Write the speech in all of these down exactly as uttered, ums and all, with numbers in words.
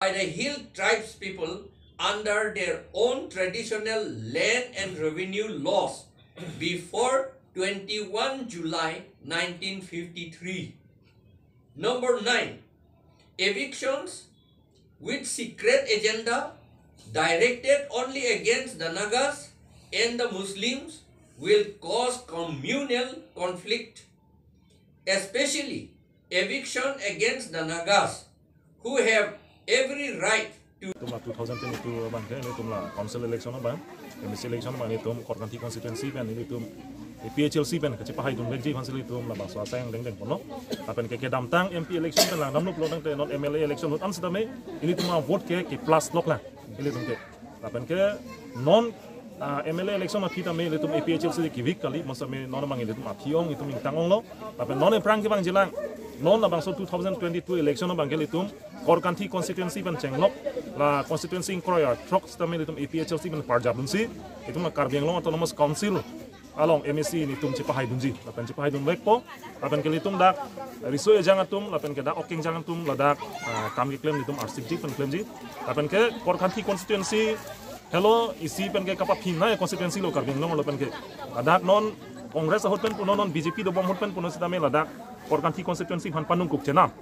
by the Hill Tribes people under their own traditional land and revenue laws before twenty-one July nineteen fifty-three. Number nine, evictions with secret agenda directed only against the Nagas and the Muslims will cause communal conflict, especially eviction against the Nagas, who have every right to. Itum la two thousand twenty-two abang ke, itum la council election abang, M A C election abang, itum Korkanthi constituency pen, itum A P H L C pen kachepahaidun vekji aphan si itum labangso asai angdeng dengponlo. Lapen ke kedamtang M P election pen langdamlo pulo tangte non M L A election ahut an setame, ilitum avote ke, ke plus lok lang ilitum ke. Lapen ke non, ah, M L A election aphi tame ilitum A P H L C ke weak kali, masame non abang ilitum aphi-ong, itum ingtang-onglo. Lapen non aphrang ke abang jilang, non labangso two thousand twenty-two election abang ke ilitum Korkanthi constituency pen chenglok, la constituency ingkroi ra throk setame ilitum A P H L C pen parjapdunsi, itum la Karbi Anglong Autonomous Council along M A C nelitum chepahaidunji, lapen chepahaidun vekpo. Lapen ke ilitum dak riso ejang atum, lapen ke dak ok kengjang atum, ladak, ah, kam keklem nelitum arsikji pen klemji. Lapen ke Korkanthi constituency helo isi pen ke kapaphingnei constituency lo Karbi Anglong, lapen ke ladak non Congress ahut pen punon, non B J P dobom ahut pen punon setame ladak Korkanthi constituency aphan panungkuk chenam.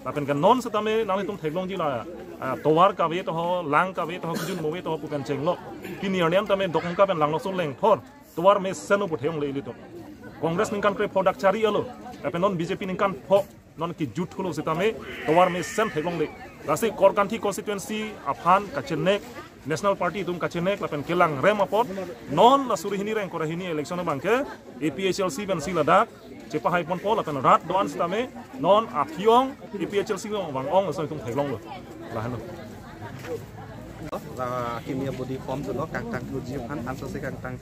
Lapen ke non setame nanglitum theklongji la, ah, tovar kave toho, lang kave toho, kejun move toho pu pen chenglok. Pini arni an tame Dokmoka pen Langnosor lengthor tovar mesen upu the-ongle ilitum. Congress ningkan krepho dak chari alo, lapen non B J P ningkan pho, non kejut thulo setame tovar mesen theklongle. Lasi Korkanthi constituency aphan kachenek, National Party atum kachenek lapen kelang rem apot, non la suri hini ra ingkoi ra hini election abang ke A P H L C pensi ladak chepahaiponpo, lapen rat do-an setame non aphi-ong, A P H L C along vang-ong, laso itum theklonglo. Lahenlo. La kimi abodi form thulo, kangtang thuji aphan, ansose kangtang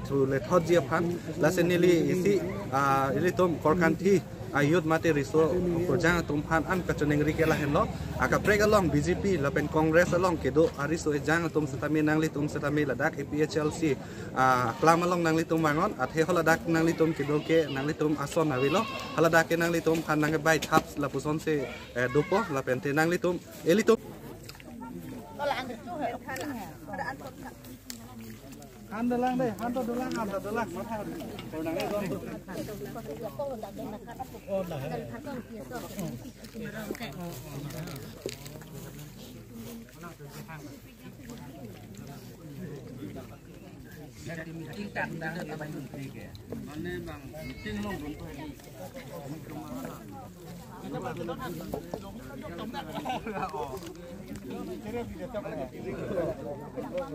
thule thotji aphan. Lasi neli isi, ah, ilitum Korkanthi a-youth mate riso kurjang atum aphan an kachiningri ke lahenlo. Akaprek along B J P lapen Congress along kedo ariso ejang atum setame nanglitum setame ladak A P H L C, ah, aklam along nanglitum vang-on, athe haladak nanglitum kedo ke nanglitum ason avelo. Haladak ke nanglitum aphan nangkebai thap lapusonsi, eh, dopo, lapen te nanglitum, ilitum. Han dolang dei, han to dolang, han to dolang, matha.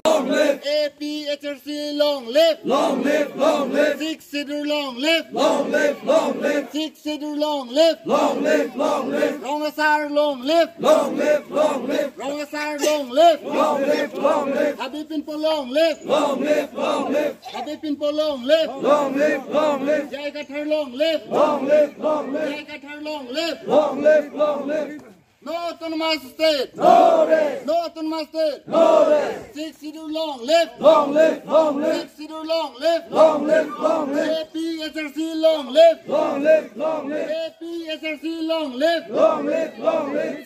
Long live! A P H L C long live! Long live, long live! Sixth Schedule long live! Long live, long live! Sixth Schedule long live! Long live, long live! Rong Asar long live! Long live, long live! Rong Asar long live! Long live, long live! Habe Pinpo long live! Long live, long live! Habe Pinpo long live! Long live, long live! J I Kathar long live! Long live, long live! J I Kathar long live! Long live, long live! No autonomous state! No rest! No autonomous state! No rest! Sixth Schedule long live! Long live, long live! Sixth Schedule long live! Long live, long live! A P H L C long live! Long live, long live! A P H L C long live! Long live, long live!